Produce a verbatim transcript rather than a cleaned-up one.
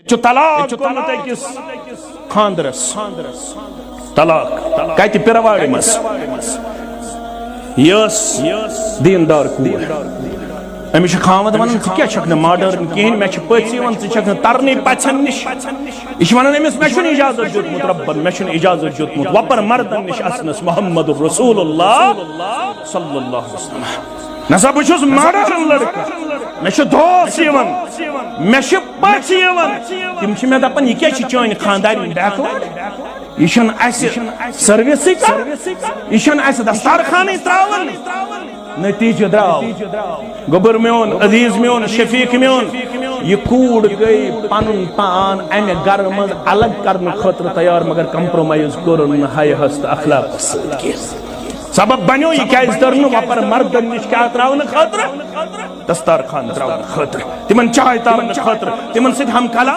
چھُ طلاق کوٚرمُت أکِس خانٛدرس۔ طلاق کتہِ؟ پِرواڑِ منٛز۔ یہِ ٲس دیٖندار کوٗر۔ أمِس چھُ خاوند ونان، "ژٕ کیٛاہ چھکھ نہٕ ماڈرن کِہیٖنۍ، مےٚ چھِ پٔژھۍ یِوان، ژٕ چھکھ نہٕ ترنٕے پژھن نِش۔" یہِ چھِ ونان أمِس، "مےٚ چھُنہٕ اجازت دیُتمُت رۄبن، مےٚ چھُنہٕ اجازت دیُتمُت، وۄپر مردن نِش اژنس محمد رسول اللہ صلی اللہ علیہ وسلم۔ نسا بہٕ چھُس ماڈرن لڑکہٕ، مےٚ چھِ دوس یِوان، مےٚ چھِ پٔژھۍ یِوان، تِم چھِ مےٚ دپان، 'یہِ کیٛاہ چھِ چٲنۍ خانٛدارِنۍ بیکوٲڑ؟ یہِ چھَنہٕ اَسہِ سٔروِسٕے کران، یہِ چھَنہٕ اَسہِ دستارخانٕے ترٛاوان۔'" نتیجہ درٛاو، گوٚبُر میون، عزیز میون، شفیق میون، یہِ کوٗر گٔے پنُن پان امہِ گرٕ منٛز الگ کرنہٕ خٲطرٕ تیار، مگر compromise کوٚرُن نہٕ حیاہس تہٕ اخلاقس سۭتۍ کینٛہہ۔ سبب بنیو یہِ کیازِ تٔر نہٕ وۄپر مردن نِش کیٛاہ ترٛاونہٕ خٲطرٕ؟ دستارخان ترٛاونہٕ خٲطرٕ، تِمن چاے تارنہٕ خٲطرٕ، تِمن سۭتۍ ہم کلام